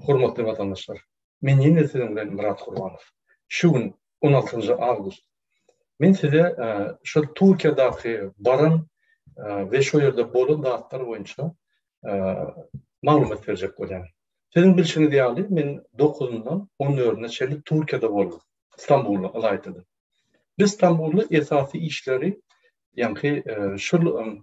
Hormatly watandaşlar! Men ýene siziň bilen Myrat Gurbanow. Şu gün on altynjy awgust. Men size şol Türkiýadaky baran we şo ýerde bolan zatlar boýunça maglumat berjek bolýan. Siziň bilşiňiz ýaly, men dokuzyndan on dördüne çenli Türkiýede boldum. Stambulda, ylaýta-da. Biz Stambulda esasy işleri, ýaňky şol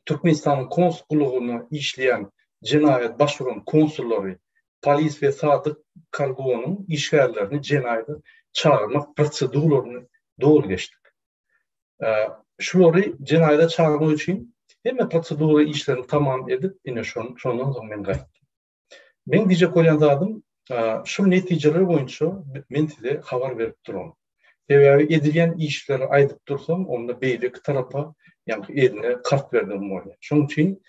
Türkmenistanyň konsul gullugynda işleýän jenaýat baş uran konsullary, polis we Sadyk Kargonyň işgärlerini jenaýata çagyrmak proseduralaryny doly geçdik. Şulary jenaýata çagyrmak üçin hemme prosedura işlerini tamam edip, ine şondan soň men gaýtdym. Meň diýjek bolýan zadym, şul netijeler boýunça men size habar berip duran. Sebäbi edilýän işleri aýdyp dursam, onda beýleki tarapa ýaňky eline kart berdigim bolýar. Şonuň üçin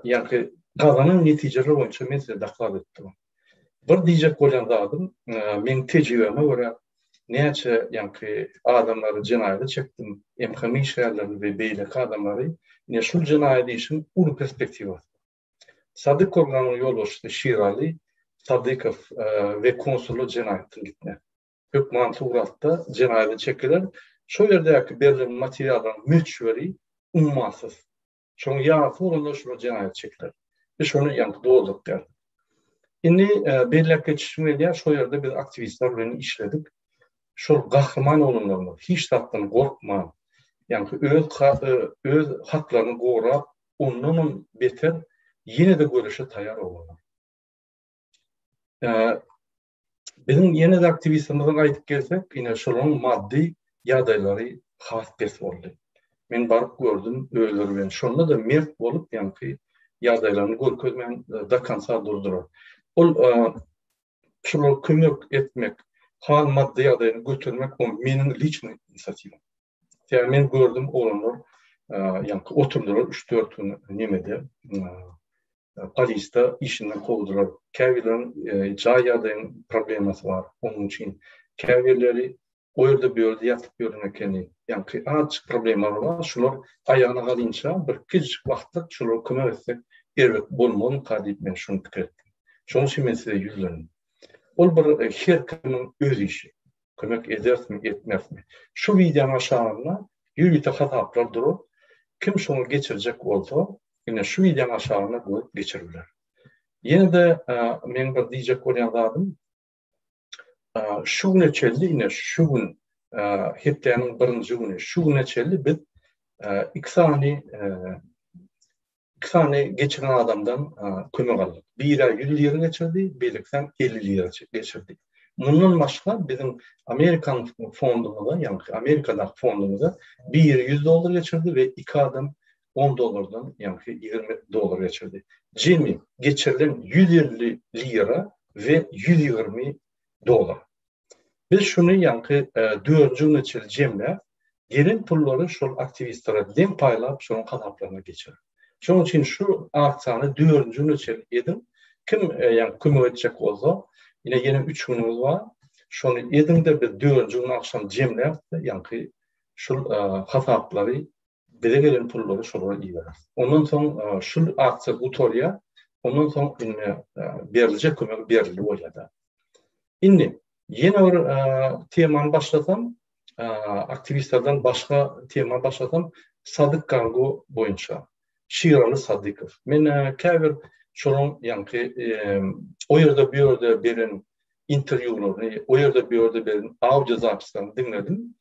ýaňky gazanan netijeler boýunça men size doklad edip duran. Bir diýjek bolýan zadym, meň tejribäme görä, näçe ýaňky adamlary jenaýata çekdim, MHM işgärlerini we beýleki adamlary, ine şul jenaýat işiň uly perspektiwasy bar. Sadyk organyň ýolbaşçysy Şiraly Sadykow we konsullar jenaýatdan gitmez. Hökman suratda jenaýata çekiler. Şol ýerdäki berlen materiallaryň möçberi ummasyz. Şonuň ýarysy bolanda şular jenaýata çekiler. Biz şony ýaňky dolduryp berdik. Indi belläp geçişim gelýär, şol ýerde biz aktiwistler bilen işledik. Şol gahryman oglanlarymyz hiç zatdan gorkman, ýaňky öz öz haklaryny gorap, ondanam beter ýene-de göreşe taýýar oglanlar. Biziň ýene-de aktiwistimiziň aýdyp gelsek, ine şolaryň maddy ýagdaýlary has pes boldy. Men baryp gördüm özleri bilen. Şonda-da mert bolup, ýaňky ýagdaýlaryny görkezmän do konca durdular. Ol şolara kömek etmek, hal maddy ýagdaýyny götermek o meniň liçnyý inisiatiwam. Sebäbi men gördüm oglanlar ýaňky oturdylar üç-dört gün nemede polisde işinden kowdular. Käbirleriniň jaý ýagdaýynyň problemasy bar onuň üçin. Käbirleri o ýerde bu ýerde ýatyp ýören ekeni. Ýaňky azajyk problemalar bar. Şular aýagyna galynça bir kiçijik wagtlyk şulara kömek etsek erbet bolmazmyka diýip men şuny pikir etdim. Şonuň üçin men size ýüzlendim. Ol bir her kimiň öz işi. Kömek edersmi, etmersmi? Şu wideonyň aşagynda ýörite hasaplar durar. Kim şoňa geçirjek bolsa, ine şu wideonyň aşagynda görüp geçirip biler. Ýene-de meň bir diýjek bolýan zadym, şu güne çenli, ine şu gün hepdäniň birinji güni, şu güne çenli biz iki sany Iki sany geçiren adamdan kömek aldyk. Biri 100 lira geçirdi, beýlekisem 50 lira geçirdi. Mundan başga biziň Amerikan fondumyza, ýagny Amerikadaky fondumyza biri 100 dollar geçirdi we iki adam 10 dollardan, ýagny 20 dollar geçirdi. Jemi geçirilen 150 lira we 120 dollar. Biz şuny ýaňky dördünji güne çenli jemläp, gelen pullary şol aktiwistlere deň paýlap, şolaryň hasaplaryna geçireris. Şonuň üçin şu aksiýany dördünji güne çenli ediň. Kim ýaňky kömek etjek bolsa, ine ýene üç günüňiz bar. Şony ediň-de biz dördünji gün agşam jemläp, ýaňky şul hasaplary bize gelen pullary şolara ibereris. Ondan soň şul aksiýa gutarýar. Ondan soň indi beriljek kömek berildi bolýar-da. Indi ýene bir temany başlasam, aktiwistlerden başga tema başlasam, Sadyk Kargo boýunça. Şiraly Sadykow. Men käbir şolaryň ýaňky o ýerde bu ýerde beren interwýularyny, o ýerde bu ýerde beren audio zapislaryny diňledim.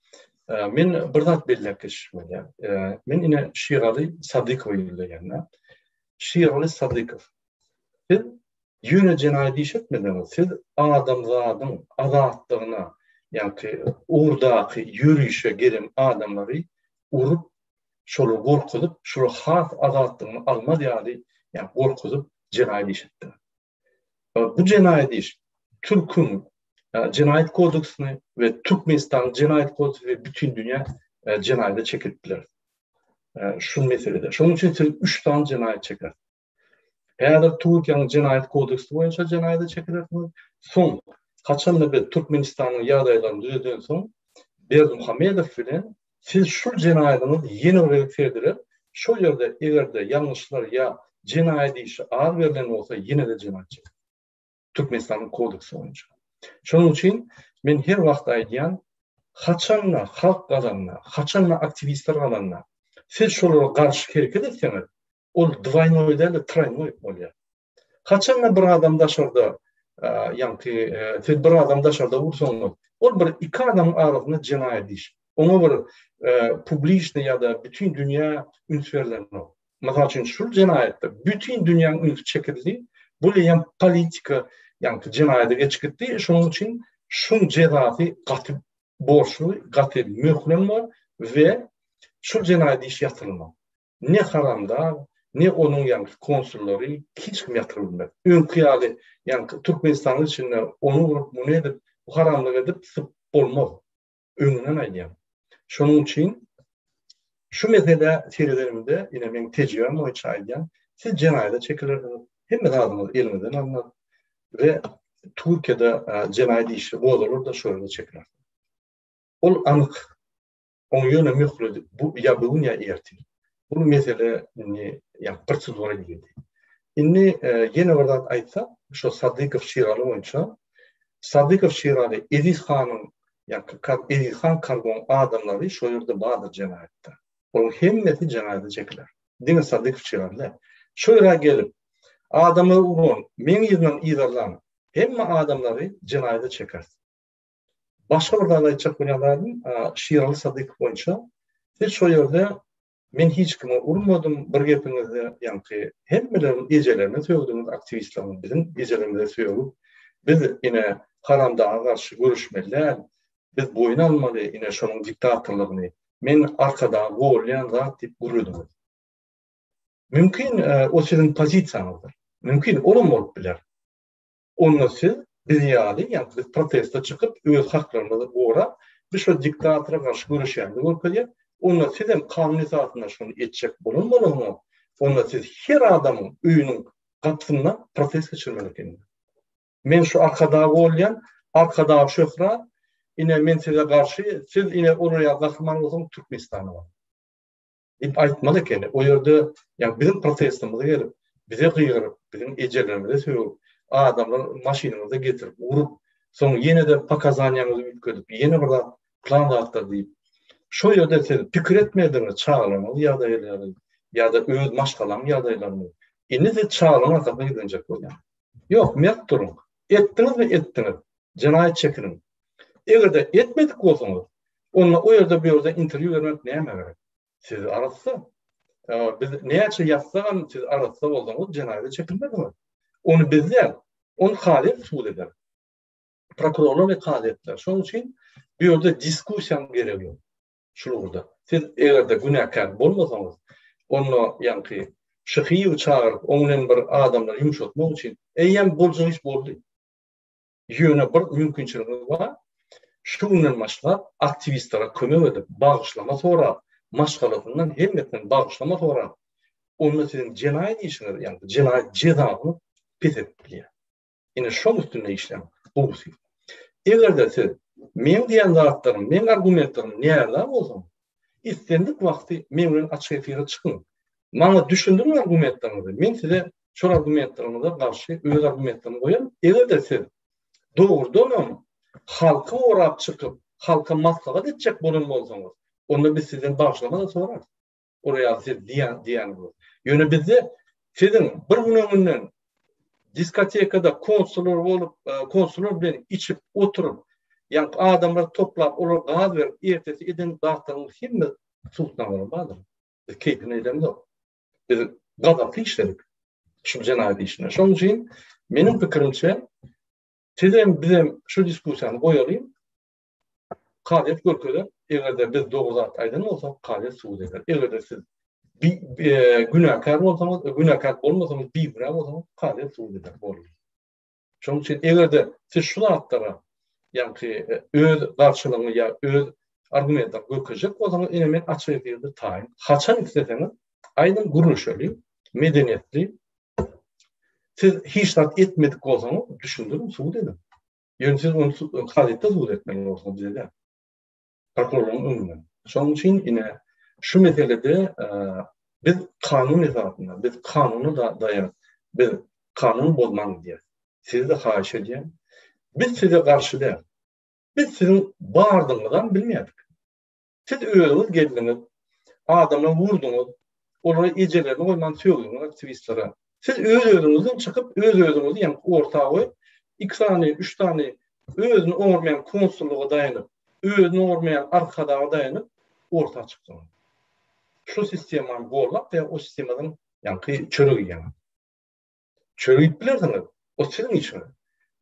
Men bir zat belläp geçişim gelýär. Men ine Şiraly Sadykowa ýüzlenýän. Şiraly Sadykow. Siz ýöne jenaýat iş etmediňiz. Siz adamzadyň azatlygyna, ýagny ugurdaky ýörişe gelen adamlary urup, şolary gorkuzyp, şolar has azatlygyny almaz ýaly, ýagny gorkuzyp jenaýat iş etdiňiz. Bu jenaýat iş türküň jenaýat kodeksini we Türkmenistanyň jenaýat kodeksi we bütin dünýä jenaýata çekilip biler. Şu meselede. Şonuň üçin siz 3 sany jenaýat çekersiňiz. Häzir Türkiýäniň jenaýat kodeksi boýunça jenaýata çekilersiňiz. Soň haçanda biz Türkmenistanyň ýagdaýlaryny düzedensoň Berdimuhamedow bilen siz şul jenaýatyňyz ýene bir gezek serediler. Şol ýerde eger-de ýalňyşlar ýa jenaýat işi az berlen bolsa ýene-de jenaýat çeker. Türkmenistanyň kodeksi boýunça. Şonuň üçin men her wagt aýdýan, haçanda halk galanda, haçanda aktiwistler galanda, siz şolara garşy hereket etseňiz, ol dwaýnoý däl-de troýnoý bolýar. Haçanda bir adam daşarda, ýaňky siz bir adam daşarda ursaňyz, ol bir iki adamyň arasynda jenaýat iş. Oňa bir publiçnyý ýa-da bütin dünýä üns berlenok. Mysal üçin, şul jenaýatda bütin dünýäniň ünsi çekildi. Bu eýýäm politika, ýaňky jenaýada geçip gitdi. Şonuň üçin şuň jezasy gaty borçly, gaty möhlem bar we şul jenaýat iş ýatyrylmaz. Ne Haramdag, ne onuň ýaňky konsullary hiç kim ýatyryp bilmez. Öňki ýaly ýaňky Türkmenistanyň içinde ony urup, muny edip, bu haramlyk edip syp bolmaz. Öňünden aýdýan. Şonuň üçin şu meselä seredenimde, ine meň tejribäm boýunça aýdýan, siz jenaýata çekilersiňiz, hemme zadyňyz eliňizden alnar we Türkiýede jenaýat işi gozalar-da şo ýerde çekilersiňiz. Ol anyk. Oň ýöne möhledi bu ýa bu gün ýa ertir. Bu mesele indi ýa prosedura girdi. Indi ýene bir zat aýtsak, şo Sadykow Şiraly boýunça Sadykow Şiraly Eziz hanyň ýa Eziz han Kargoň adamlary şo ýerde bardyr jenaýatda. Olaryň hemmesi jenaýata çekiler. Diňe Sadykow Şiraly däl. Şo ýere gelip adamlary uran, meň yzyndan yzarlan hemme adamlary jenaýata çekeris. Başga bir zat aýtjak bolýan zadym, Şiraly Sadykow boýunça siz şo ýerde men hiç kime urmadym bir gepiňizde ýaňky hemmeleriň ejelerine sögdüňiz aktiwistleriň biziň ejelerimize sögüp biz ine haramdaga garşy göreşmeli däl biz boýun almaly ine şonuň diktatorlygyny men Arkadagy golýan zat diýip gürlediňiz. Mümkin o siziň pozisiýaňyzdyr. Mümkin olam bolup biler. Onda siz biz ýaly, ýagny biz proteste çykyp, öz haklarymyzy gorap, biz şo diktatora garşy göreşýänimizi görkezýäs. Onda siz hem kanun esasynda şony etjek bolan bolaňyz, onda siz her adamyň öýüniň gapysynda protest geçirmeli ekeniňiz. Men şu Arkadagy golýan, Arkadag şöhrat, ine men size garşy, siz ine olar ýaly gahryman bolsaňyz Türkmenistana baryň. Diýip aýtmaly ekeni. O ýerde ýa biziň protestimize gelip, bize gygyryp, biziň ejelerimize sögüp, adamlar maşynyňyza getirip urup, soň ýene-de pokazaniýaňyzy üýtgedip, ýene bir zat, plan zatlar diýip. Şo ýerde siz pikir etmediňiz çagalaryňyz ýagdaýlary ýa-da öz maşgalaň ýagdaýlaryny. Indi siz çagalaryň arkasyna gizlenjek bolýaňyz. Ýok, mert duruň. Etdiňizmi, etdiňiz. Jenaýat çekiniň. Eger-de etmedik bolsaňyz, onda o ýerde bu ýerde interwýu bermek nämä gerek? Siz arassa. Biz näçe ýazsagam siz arassa bolsaňyz jenaýata çekilmersiňiz. Ony biz däl, ony kazyýet subut eder. Prokurorlar we kazyýetler. Şonuň üçin bu ýerde diskussiýanyň geregi ýok. Şul ugurda. Siz eger-de günäkär bolmasaňyz, onda ýaňky Şyhyýewi çagyryp, oň bilen bir adamlary ýumşatmak üçin eýýäm boljak iş boldy. Ýöne bir mümkinçiligiňiz bar, şu günden başlap aktiwistlere kömek edip, bagyşlama sorap, maşgalasyndan hemmesinden bagyşlama sorap, onda siziň jenaýat işiňiz, ýagny jenaýat jezaňyz peselip bilýär. Ine şoň üstünde işläň, gowusy. Eger-de siz meň diýen zatlarym, meň argumentlerim närazy bolsaňyz, islendik wagty meň bilen açyk efire çykyň. Maňa düşündiriň argumentleriňizi. Men size şol argumentleriňize garşy öz argumentlerimi goýaryn. Eger-de siz dogrudanam halky gorap çykyp, halka maslahat etjek bolan bolsaňyz, onda biz sizden bagyşlama-da sorarys. Olar ýaly siz diýen diýýäniňiz. Ýöne bizde siziň bir gün öňünden diskotekada konsullar bolup, konsullar bilen içip oturyp, ýaňky adamlary toplap, olara gaz berip, ertesi eden zatlaryňyz hemme subutnamalary bardyr. Biz keýpine edemzok. Biz gazaply işledik şu jenaýat işine. Şonuň üçin meniň pikirimçe sizem bizem şu diskussiýany goýalyň. Kazyýet görkezer, eger-de biz dogry zat aýdan bolsak, kazyýet subut eder. Eger-de siz günäkär bolsaňyz, günäkär bolmasaňyz, bigünä bolsaňyz, kazyýet subut eder. Boldy. Şonuň üçin eger-de siz şu zatlara, ýagny öz garşylygyňy ýa öz argumentleri görkezjek bolsaňyz, ine men açyk efirde taýyn. Haçan isleseňiz, aýdyň gürleşeli, medeniýetli. Siz hiç zat etmedik bolsaňyz, düşündiriň, subut ediň. Ýöne siz ony kazyýetde subut etmeli bolsaňyz bize däl. Prokurorlaryň öňünde. Şonuň üçin ine şu meselede biz kanun esasynda, biz kanuna daýanyp, biz kanuny bozman gidýäris. Sizi-de haýyş edýän, biz size garşy däl. Biz siziň bardygyňyzam bilmeýärdik. Siz özüňiz geldiňiz, adamlary urduňyz, olara ejelerini goýman sögdüňiz aktiwistlere. Siz öz-özüňizden çykyp, öz-özüňizi ýaňky orta goýup, iki sany, üç sany özüni oňarmaýan konsullyga daýanyp, özüni oňarmaýan Arkadaga daýanyp orta çykdyňyz. Şu sistemany gollap we o sistemadan ýaňky çörek iýýäňiz. Çörek iýip bilersiňiz, o siziň işiňiz.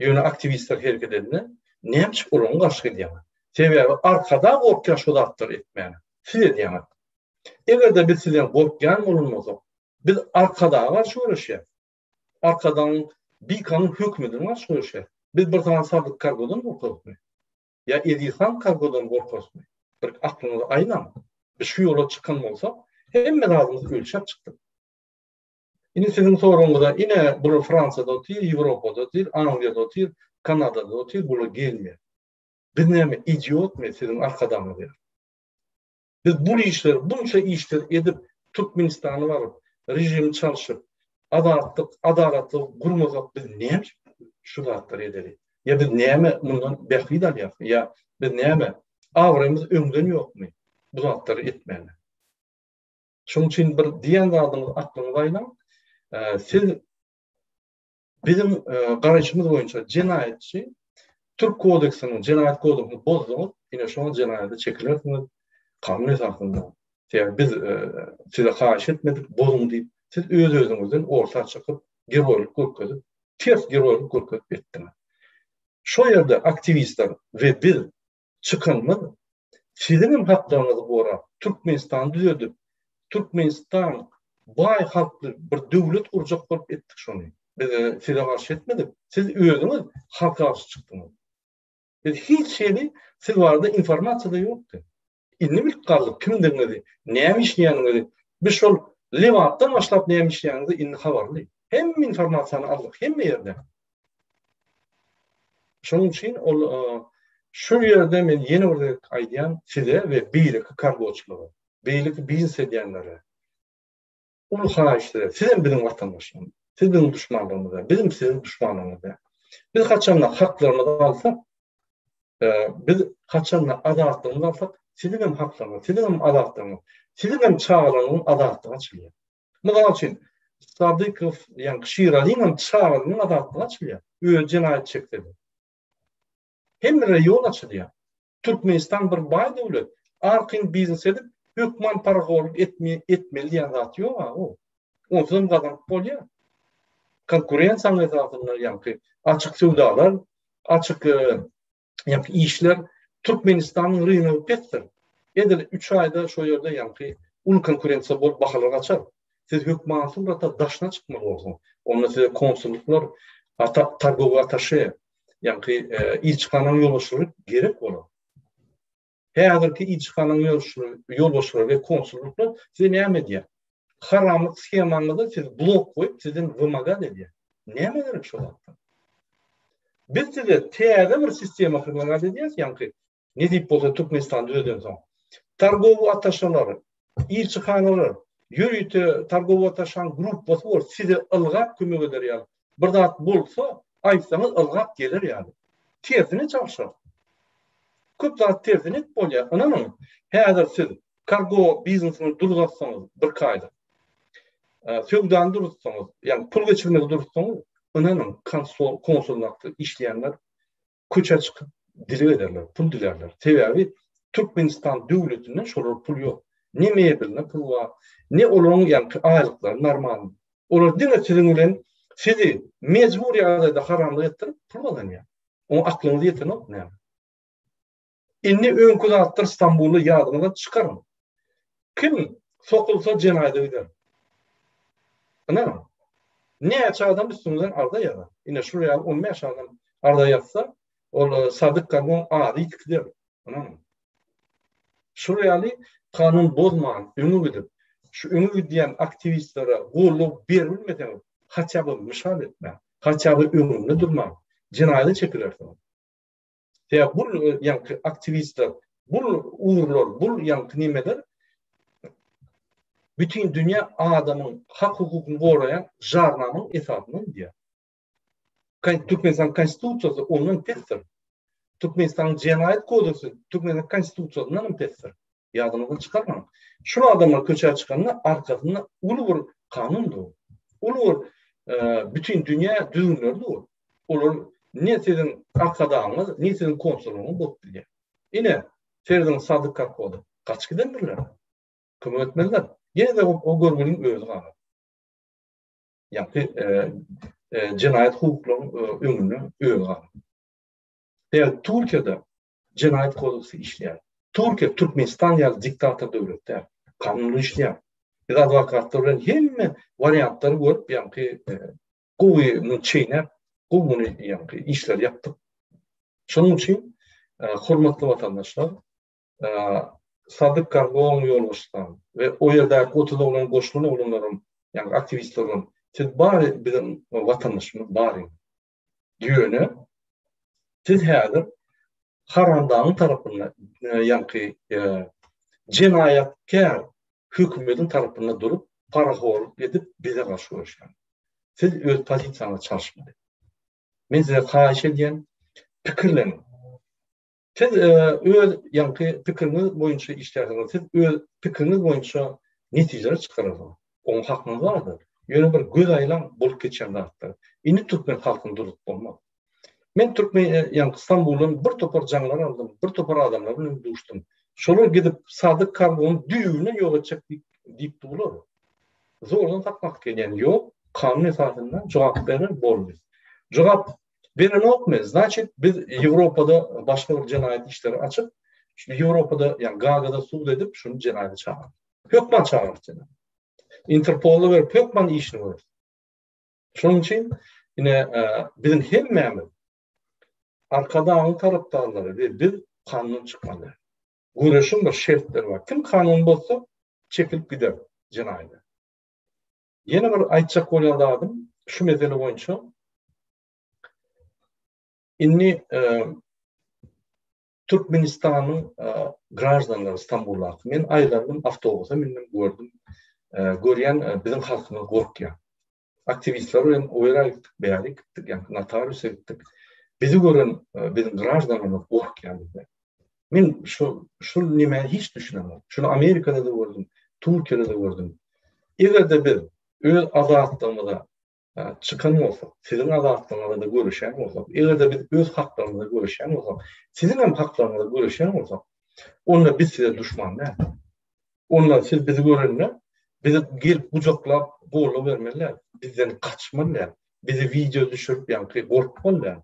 Ýöne aktiwistler hereket edende, näme üçin olaryň garşy gidýäňiz? Sebäbi Arkadag gorkýar şu zatlary etmäne. Siz edýäňiz. Eger-de biz sizden gorkýan bolan bolsak, biz Arkadaga garşy göreşýäs. Arkadagyň bikanun hökümetine garşy göreşýäs. Biz bir sany Sadyk Kargodan gorkarysmy? Ýa Eziz han Kargodan gorkarysmy? Bir aklyňyzy aýlaň. Biz şu ýola çykan bolsak, hemme zadymyzy ölçäp çykdyk. Indi siziň soragyňyza, ine, bular Fransiýada otyr, Ýewropada otyr, Angliýada otyr, Kanadada otyr, bular gelmeýär. Biz näme, idiotmy siziň arkadagyňyz ýaly? Biz bul işleri, bunça işleri edip, Türkmenistana baryp, režimi çalşyp, azatlyk, adalatlygy gurmasak, biz näme şu zatlary edeli? Ýa biz näme mundan bähbit alýarys? Ýa biz näme, abraýymyz öňden ýokmy bu zatlary etmäne? Şonuň üçin bir diýen zadyňyzy aklyňyza aýlaň. Siz biziň garaýşymyz boýunça jenaýatçy Türk kodeksiniň, jenaýat kodeksini bozduňyz, ine şoňa jenaýata çekilersiňiz kanun esasynda. Sebäbi biz size haýyş etmedik, bozuň diýip, siz öz-özüňizden orta çykyp, geroýlyk görkezip, ters geroýlyk görkezip etdiňiz. Şo ýerde aktiwistler we biz çykanymyz siziňem haklaryňyzy gorap, Türkmenistany düzedip, Türkmenistan baý halkly bir döwlet gurjak bolup etdik şony. Biz size garşy etmedik. Siz özüňiz halka garşy çykdyňyz. Biz hiç hili siz barada informasiýa-da ýokdy. Indi bilip galdyk kimdigiňizi, näme işleýäniňizi. Biz şol Lebapdan başlap näme işleýäniňizi indi habarly. Hemme informasiýany aldyk hemme ýerden. Şonuň üçin ol şu ýerde men ýene bir gezek aýdýan size we beýleki kargoçylara, beýleki biznes edýänlere uly haýyş size, siz hem biziň watandaşlarymyz, siz biziň duşmanlarymyz däl, biz hem siziň duşmanlaryňyz däl. Biz haçanda haklarymyzy alsak, biz haçanda azatlygymyzy alsak, siziň hem haklaryňyz, siziň hem azatlygyňyz, siziň hem çagalaryňyzyň azatlygy açylýar. Mysal üçin, Sadykow, ýagny Şiralynyň çagasynyň azatlygy açylýar. Özi jenaýat çekse-de. Hemmelere ýol açylýar. Türkmenistan bir baý döwlet. Arkaýyn biznes edip, hökman parahorlyk etmeli diýen zat ýok-a o. Onsuzam gazanyp bolýar. Konkurensiýanyň esasynda, ýagny açyk söwdalar, açyk ýaňky işler Türkmenistanyň rynagy pesdir. Edil üç aýda şo ýerde ýaňky uly konkurensiýa bolup bahalar gaçar. Siz hökmany suratda daşyna çykmaly bolsaň, onda size konsullyklar, ata targowy ataşe, ýaňky ilçihanaň ýolbaşçylary gerek bolar. Häzirki ilçihanaň ýolbaşçylary we konsullyklar size näme edýär? Haramlyk shemaňyza siz blok goýup sizden wymagat edýär. Näme gerek şo zatdan? Biz size täze bir sistema hyzmat edýäs, ýaňky nesip bolsa Türkmenistan düzedensoň. Targowy ataşalar, ilçihanalar, ýörite targowy ataşaň gruppasy bolup size ylgap kömek eder ýaly. Bir zat bolsa, aýtsaňyz ylgap geler ýaly. Tersine çalşar. Köp zat tersine edip bolýar. Ynanyň, häzir siz kargo biznesini duruzatsaňyz birki aýlyk, söwdany duruzsaňyz, ýagny pul geçirmegi duruzsaňyz, ynanyň, konsol, konsullykda işleýänler köçä çykyp dileg ederler, pul dilärler. Sebäbi Türkmenistan döwletinden şolara pul ýok. Ne mebeline pul bar, ne olaryň ýaňky aýlyklary normal. Olar diňe siziň bilen sizi mejbur ýagdaýda haramlyk etdirip pul gazanýar. Oňa aklyňyz ýetenok näme? Indi öňki zatlar Stambulda ýadyňyzdan çykaryň. Kim sokulsa jenaýada gider. Ynanyň. Näçe adam üstüňizden arza ýazar. Ine şul ýaly 15 adam arza ýazsa, ol e, Sadyk Kargon ady ýitip gider. Ynanyň. Şul ýaly kanun bozman öňe gidip, şu öňe gidýän aktiwistlere goldaw berilmeseňiz, haçan bir myşal etmäň, haçan bir öňünde durmaň, jenaýada çekilersiňiz. Sebäbi bul ýaňky aktiwistler, bul ugurlar, bul ýaňky nimeler bütin dünýä adamyň hak-hukukyny goraýan jarnamyň esasynda gidýär. Türkmenistanyň Konstitusiýasy ondan pesdir. Türkmenistanyň Jenaýat kodeksi Türkmenistanyň Konstitusiýasyndan hem pesdir. Ýadyňyzdan çykarmaň. Şul adamlar köçä çykanda arkasynda uly bir kanun dur. Uly bir bütin dünýä düzgünleri dur. Olar ne siziň arkadagyňyz, ne siziň konsulyňyz bolup bilýär. Ine, serediň Sadyk Karkoda. Gaçyp gidendirler. Kömek etmezler. Ýene-de o görgüliň özi galar. Ýagny jenaýat hukuklaryň öňünde özi galar. Eger Türkiýede jenaýat kodeksi işleýär. Türkiýe Türkmenistan ýaly diktator döwlet däl. Kanunly işleýär. Biz adwokatlar bilen hemme wariantlary görüp, ýagny gowy muny çeýnäp, gowy muny ýagny işleri ýapdyk. Şonuň üçin hormatly watandaşlar, Sadyk Kargoň ýolbaşçysam we o ýerdäki 30 oglan goşulan oglanlaram, ýagny aktiwistlerem, siz bary biziň watandaşymyz baryňyz. Ýöne siz häzir haramdagyň tarapynda, ýaňky jenaýatkär hökümediň tarapynda durup, parahorluk edip bize garşy göreşýäňiz. Siz öz pozisiýaňyzy çalyşmaly. Men size haýyş edýän, pikirleniň. Siz öz ýaňky pikiriňiz boýunça işlärsiňiz, siz öz pikiriňiz boýunça netijeler çykararsyňyz. Oňa hakyňyz bardyr. Ýöne bir göz aýlaň bolup geçýän zatlar. Indi türkmen halkyny durzup bolmaz. Men türkmen ýaňky Stambuldan bir topar jaňlar aldym, bir topar adamlar bilen duşdum. Şolar gidip Sadyk Kargony düýbünden ýok etjek diýip durlar. Zordan saklap gelýän ýok, kanun esasynda jogap berer boldy. Jogap Berenokmy? Znaçit biz Ýewropada başga bir jenaýat işleri açyp, şu Ýewropada, ýagny Gagada sud edip, şuny jenaýata çagyrarys. Hökman çagyrarys jenaýata. Interpola berip hökman işini göreris. Şonuň üçin ine biziň hemmämiz Arkadagyň tarapdarlary we biz kanundan çykmaly. Göreşiň bir şertleri bar. Kim kanun bozsa, çekilip gider jenaýata. Ýene bir aýtjak bolýan zadym şu mesele boýunça indi Türkmenistanyň graždanlary Stambuldaky men aýlandym awtobusa mindim gördüm görýän biziň halkymyz gorkýar. Aktiwistler bilen o ýere gitdik, bäri gitdik, ýa notariusa gitdik. Bizi gören biziň graždanlarymyz gorkýar bizden. Men şu şul nämä hiç düşünemok. Şuny Amerikada-da gördüm, Türkiýede-de gördüm. Eger-de biz öz azatlygymyza çykan bolsak, siziň azatlygyňyza-da göreşen bolsak, eger-de biz öz haklarymyza göreşen bolsak, siziň hem haklaryňyza göreşen bolsak, onda biz size duşman däl. Onda siz bizi görende, bizi gelip gujaklap, goldaw bermeli däl, bizden gaçmaly däl, bizi wideo düşürip, ýaňky gorkmaly däl.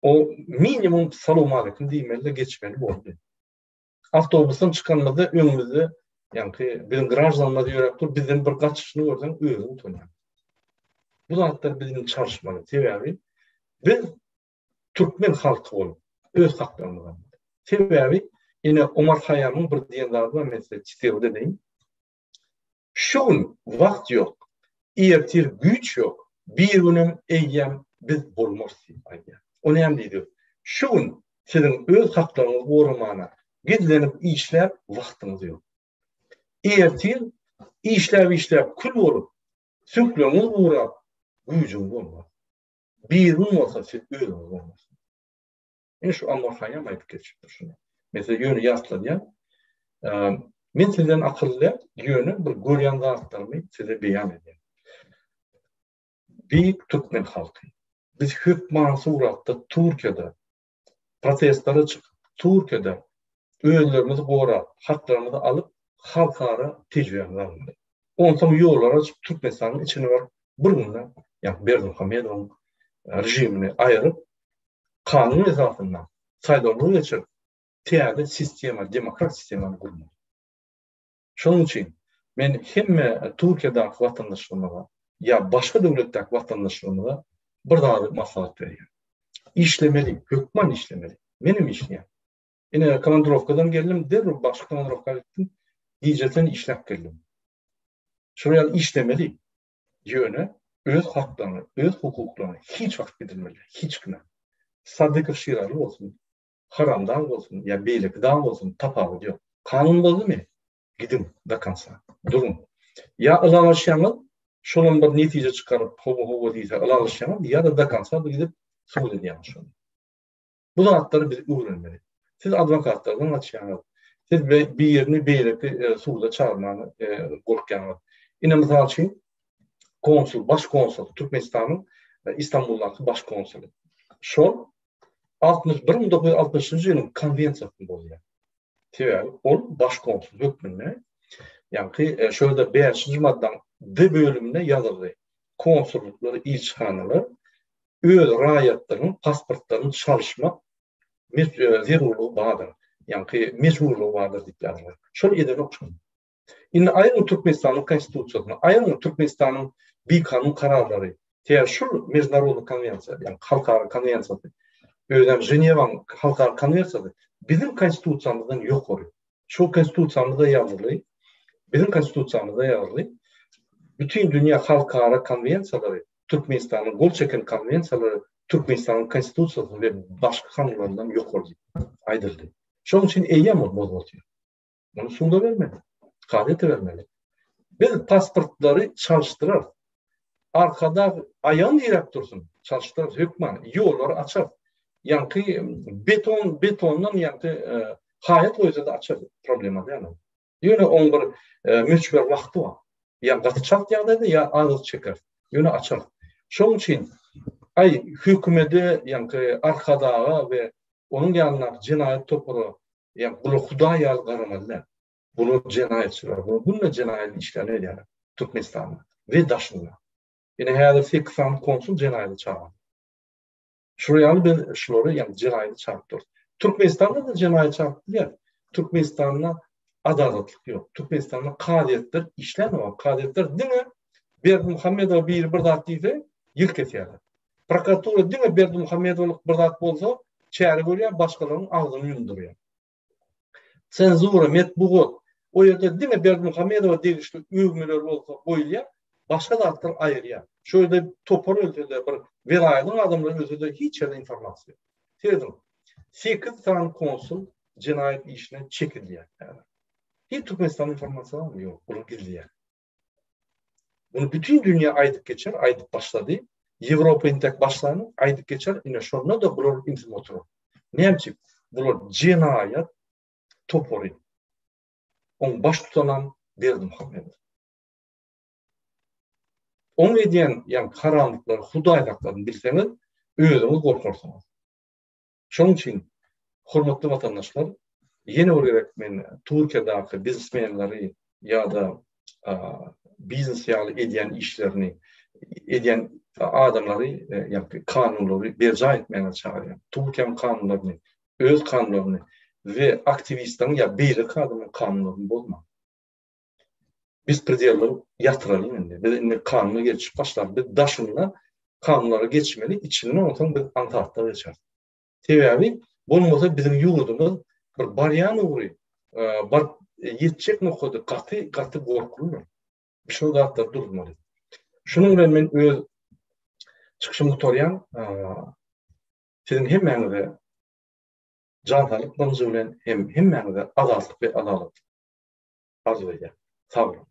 O minimum salowmaleýkim diýmeli-de geçmeli boldy. Awtobusdan çykanymyzda öňümizde ýaňky biziň graždanymyz ýöräp dur, bizden bir gaçyşyny görseň özüň utanýaň. Bu zatlar biz indi çalyşmaly. Sebäbi biz türkmen halky bolup öz haklarymyzy almaly. Sebäbi ine Omar Haýýamyň bir diýen zady bar, men size sitirde edeýin. Şu gün wagt ýok, ertir güýç ýok, birgünem eýýäm biz bolmarys diýip aýdýar. O näme diýdigi? Şu gün siziň öz haklaryňyzy goramana gizlenip işläp wagtyňyz ýok. Ertir işläp-işläp kül bolup, süňkleriňiz gurap, güýjüňiz bolmaz. Birgün bolsa siz özüňiz bolmarsyňyz. Ine şu Omar Haýýam aýdyp geçipdir şuny. Men size ýöne ýatladýan. Men sizden akylly däl, ýöne bir görýän zatlarymy size beýan edýän. Beýik türkmen halky. Biz hökman suratda Türkiýede protestlere çykyp, Türkiýede özlerimizi gorap, haklarymyzy alyp, halkara tejribämizi almaly. Onsoň ýollar açyp Türkmenistanyň içine baryp bir günde ýa Berdimuhamedowyň režimini aýyryp, kanun esasynda saýlawlar geçirip, täze sistema, demokrat sistemany gurmaly. Şonuň üçin men hemme Türkiýedäki watandaşlarymyza ýa başga döwletdäki watandaşlarymyza bir zady maslahat berýän. Işlemeli, hökman işlemeli. Menem işleýän. Ine, komandirowkadan geldim, derrew başga komandirowka gitdim. Gijesen işläp geldim. Şol ýaly işlemeli. Ýöne öz haklaryňy, öz hukuklaryňy hiç wagt gidirmeli, hiç kime. Sadykow Şiraly bolsun, Haramdag bolsun ýa beýleki dag bolsun tapawudy ýok. Kanun bozdumy? Gidiň do konca. Duruň. Ýa ylalaşýaňyz. Şolam bir netije çykaryp, hawa-hawa diýse ylalaşýaňyz ýa-da do konca gidip sud edýäňiz şony. Bu zatlary biz öwrenmeli. Siz adwokatlardan gaçýaňyz. Siz birini beýleki suda çagyrmaga gorkýaňyz. Ine mysal üçin konsul, baş konsul Türkmenistanyň Istanbuldaky baş konsuly. Şol 1963-nji ýylyň konwensiýasyny bozýar. Sebäbi ol baş konsul hökmünde ýaňky şu ýerde 5-nji maddaň D bölüminde ýazyldy. Konsullyklar, ilçihanalar öz raýatlarynyň pasportlaryny çalyşmak zerurlygy bardyr. Ýaňky mejburlygy bardyr diýip ýazylýar. Şol edenok şony. Indi aýryň Türkmenistanyň Konstitusiýasyny, aýryň Türkmenistanyň bikanun kararlary. Sebäbi şul mežnarodnyý konwensiýa, ýagny halkara konwensiýasy, özem Ženewaň halkara konwensiýasy biziň Konstitusiýamyzdan ýokary. Şol Konstitusiýamyzda ýazyldy, biziň Konstitusiýamyzda ýazyldy, bütin dünýä halkara konwensiýalary Türkmenistanyň gol çeken konwensiýalary Türkmenistanyň Konstitusiýasyndan we başga kanunlaryndan ýokary diýip aýdyldy. Şonuň üçin eýýäm ol bozup otyr. Muny suda bermeli, kazyýete bermeli. Biz pasportlary çalyşdyrarys. Arkadag aýagyny diräp dursun, çalyşdyrarys hökman, ýollary açarys. Ýaňky beton, betondan ýaňky haýat goýsa-da açarys, problema däl ol. Ýöne oň bir möçber wagty bar. Ýa gaty çalt ýagdaýda, ýa az çeker. Ýöne açar. Şonuň üçin aý hökümede, ýaňky Arkadaga we onuň ýanyndaky jenaýat topara ýa bular hudaý ýaly garamaly däl. Bular jenaýatçylar. Bular günde jenaýat işlerini edýärler Türkmenistanda we daşynda. Ine häzir 8 sany konsul jenaýata çagyryldy. Şular ýaly biz şulary ýagny jenaýata çagyryp durus. Türkmenistanda-da jenaýat çagyryp bilýär. Türkmenistanda adalatlyk ýok. Türkmenistanda kazyýetler işlänok. Kazyýetler diňe Berdimuhamedowa biri bir zat diýse, ýyl kesýärler. Prokuratura diňe Berdimuhamedowalyk bir zat bolsa, çäre görýär, başgalaryň agzyny ýumdurýar. Senzura, metbugat, o ýerde diňe Berdimuhamedowa degişli öwmeler bolsa goýulýar, başga zatlar aýyrýar. Şu ýerde topar ölse-de, bir welaýatyň adamlary ölse-de hiç ýerde informasiýa ýok. Serediň, 8 sany konsul jenaýat işine çekilýär häzir. Hiç Türkmenistanda informasiýa barmy? Ýok, bular gizleýär. Muny bütin dünýä aýdyp geçer, aýdyp başlady. Ýewropa intek başlany aýdyp geçer, ine şonda-da bular ümsüm oturar. Näme üçin? Bular jenaýat topary. Oň baştutanam Berdimuhamedow. Oň edýän ýaňky haramlyklary Hudaý saklasyn bilseňiz, özüňiz gorkarsyňyz. Şonuň üçin, hormatly watandaşlar, ýene bir gezek men Türkiýedäki biznesmenleri ýa-da biznes ýaly edýän işlerini edýän adamlary, ýagny kanunlary berjaý etmäge çagyrýan. Türkiýäniň kanunlaryny, öz kanunlaryny we aktiwistleriň ýa beýleki adamlaryň kanunlaryny bozmaň. Bespredelleri ýatyralyň indi. Biz indi kanuna geçip başladyk. Biz daşynda kanunlara geçmeli, içinde onsoň biz aňsatda geçeris. Sebäbi bolmasa biziň ýurdumyz bir barýan ugry, baryp ýetjek nokady gaty, gaty gorkulydyr. Biz şol zatlary durdurmaly. Şunuň bilen men öz çykyşymy gutarýan. Siziň hemmäňize jan saglyk birinji bilen hem hemmäňize azatlyk we adalat arzuw edýän. Sag boluň.